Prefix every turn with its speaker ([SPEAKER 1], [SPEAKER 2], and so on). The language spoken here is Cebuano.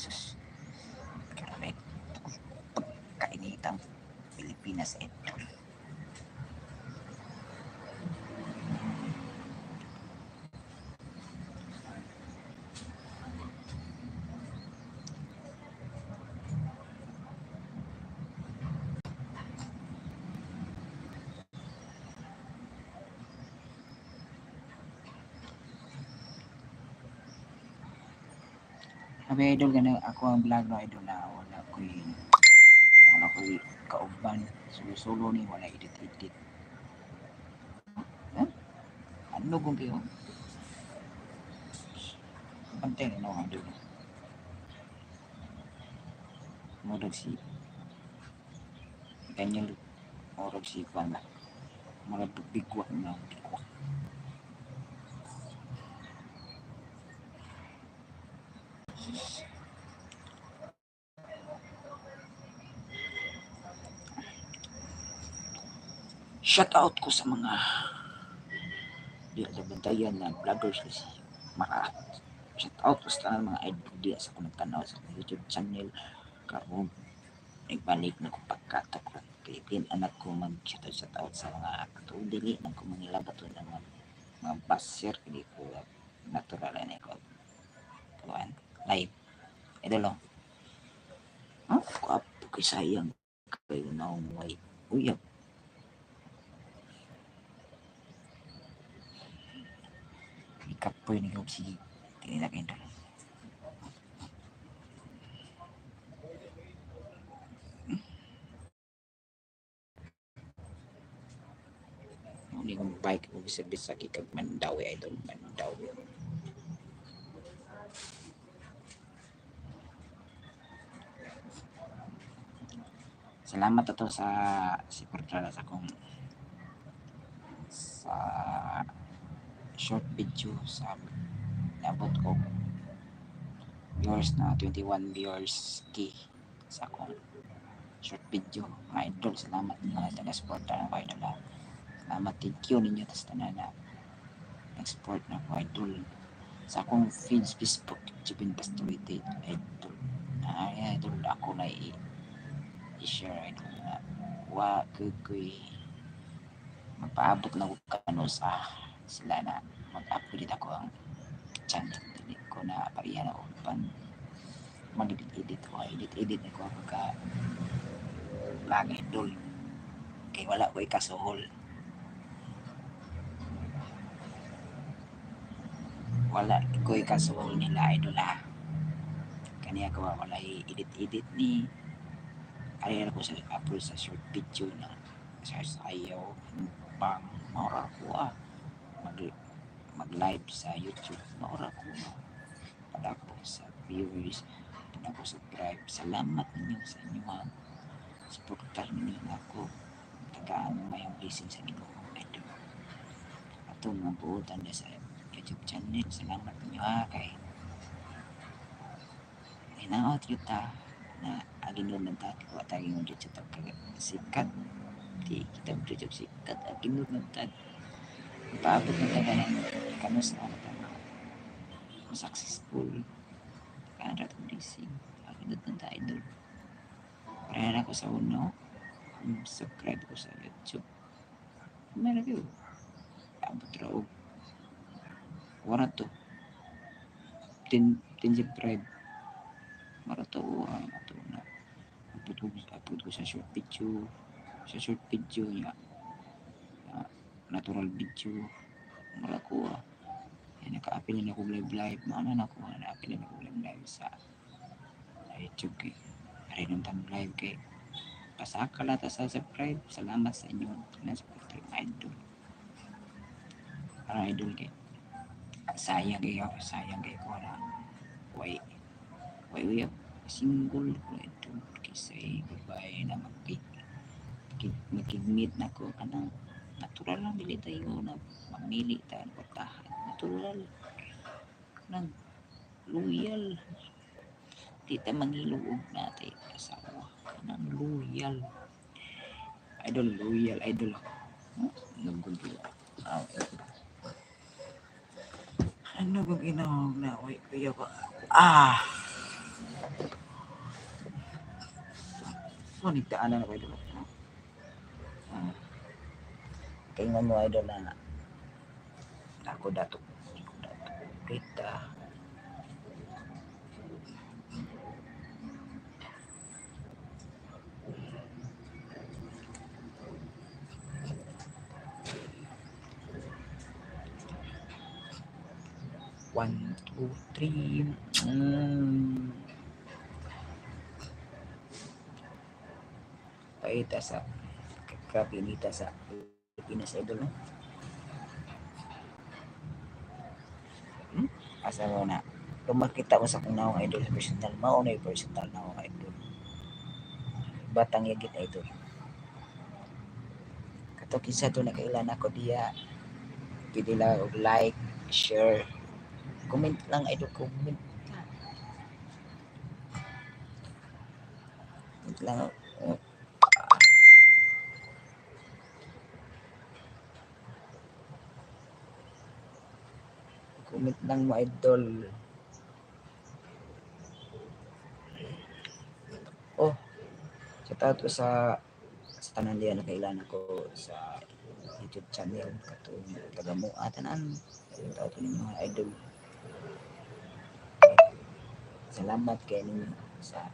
[SPEAKER 1] Sus. Grabe. Pagkainitang Pilipinas, idol. Sabi, idol, gana ako ang vlog no, idol, na wala ko'y kauban, solo-solo ni, wala edit-edit. Ha? Ano kung kayo? Bantay na no, idol. Murag si Daniel, murag si Kwan ba? Murag bigwak na bigwak. Shout out ko sa mga di sa bantayan na vloggers na si Mara. Shout out ko sa tanan mga idol di sa akong nagtanaw sa akong YouTube channel karon. Nagbalik na ko pagkatok kay din anak ko mag shout out, shout out sa mga katong dili nang ko mangilabat ng mga basher, hindi ko natural na ko kuan live, idol, oh. Ah, kwapo kay sayang kayo na way uyab. Ikapoy ni og sige tingnan na idol. Uni kong bike og service sa kikag Mandawi, idol, Mandawi. Salamat ato sa suporta sa akong sa short video sa naabot ko viewers na 21 viewers k sa akong short video, mga idol. Salamat mga taga-suporta ng idol, ha. Salamat, thank you ninyo tas tanan na nag-support na ko, idol, sa akong feeds Facebook, Jubin Pastorite, idol. Ay, idol, ako na i-share, idol, na wa kukoy magpaabot lang ko kano sa sila na mag-upgrade ako ang channel. Dili ko na pareha na pan mag-edit edit ko, edit edit ako pagka vlog, idol, kay wala ko'y kasuhol, wala ko'y kasuhol nila, idol, ha. Kaniya ko wala edit edit ni kaya ko sa upload sa short video na sa sayaw pang maura ko, ah, mag mag live sa YouTube, maura ko para ko sa viewers para ko subscribe. Salamat ninyo sa inyong suportar ninyo na ako. Tagaan mayong blessing sa Ginoo, idol, ato mga buotan na sa YouTube channel. Salamat ninyo, ha, kay hinaot yun ta na agin nun ta wa tayo yung dito ta sikat di kita dito sikat agin nun ta paabot na taga ng kanus na ta successful. Tagaan ra tong blessing agin nun ta, idol. Pareha na ko sa uno, subscribe ko sa YouTube, meron yun abot ra og wala to 10 10 subscribe mara to ang ato na upload ko sa short video niya, natural video mara ko, ah. Yan, naka-apil na ako live live maana na ako na-apil na ako live live sa YouTube kay rin tang live kay pasaka lahat sa subscribe. Salamat sa inyo na support, idol. Para, idol, kay sayang kay ko na way way uyab single ko, idol, kaysa babae na makig-meet na ko kanang natural lang, dili tayo na mamili tayo ng kwartahan, natural nang loyal, di ta mangiluog natin asawa kanang loyal, idol, loyal, idol. Naggulo. Ah, ano bang inahog na? Wait, kuya ko. Ah! So nagdaanan ako, idol. No? Ah. Kaingon mo, idol, na ako dato ko dato kita. One, two, three. Paita sa kapinita sa Pilipinas, idol, no? Hmm? Asa mo na? Kung makita mo sa akong nawong, idol, sa personal, mao na yung personal nawong, idol. Batang yagit, idol. Kato kinsa to nakailan ako diya, pwede lang og like, share, comment lang, idol, comment lang. Comment lang. Oh. Comment lang mo, idol. Oh, shout out ko sa tanan diya nakailan ako sa YouTube channel katong taga Mua tanan. Shout out ko ninyo, mga idol. Salamat kay ninyo sa